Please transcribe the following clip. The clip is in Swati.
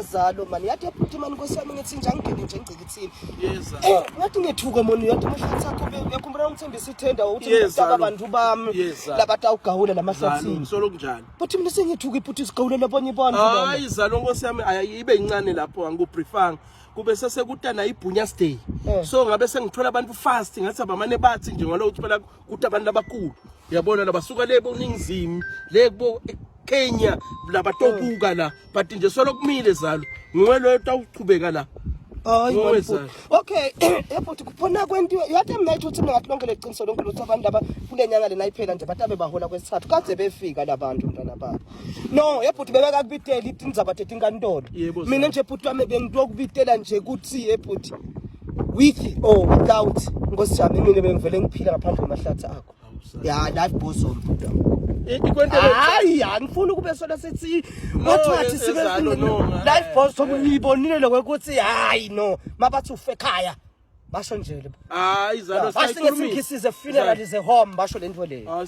Zalo mani yathi ebhuti mani nkosi yami ngithi nje angingene nje engcikithini. Yeza. Eh ngathi ngethuka moni yathi amahlathi akho uyakhumbula ungithembisa ithenda uthi Yes, ngitaba Zalo. abantu bami Yes, Zalo. labatawugawula Zalo lamahlathini. solo kunjani? But mina sengithuka ibhuti sigawula labanye abantu. lana. Hayi zalo nkosi yami ayibe incane lapho angikubriefanga. Kube sesekutana ibhunyas day. Eh. So ngabe sengithola abantu fast ngathi abamane bathi nje ngalokuthi phela kuthi abantu abakhulu. Uyabona labasuka le boningizimu le kubo Kenya labatobuka la but nje solo kumile zalo nguwe loyo tawuchubeka la. Hayi Nguwe mani Zalo. futhi. Okay, ebhuti kuphona kwentiwe. Yathi mina ithi uthi mina ngathi lonke leqiniso lonke lutho abantu laba kule nyanga lena iphela nje batabe bahola kwesithathu kade befika labantu mntana baba. No, ebhuti bebeka kubitela itindzaba tetinkantolo. Yebo, Mina Zalo. nje bhuti wami bengitokubitela nje kuthi ebhuti with or without nkosi yami mina bengivele ngiphila ngaphandle kwamahlathi akho. Ya life goes on bhuti wami. Ikwentele Hayi angifuni kube sona sithi wathathi sibe ezalo, no, man. life boss ngiyibonile lokho ukuthi hayi no mabathi ufe ekhaya basho nje le Hayi zalo basho ngesikhi is a funeral is a home basho lento leyo Hayi.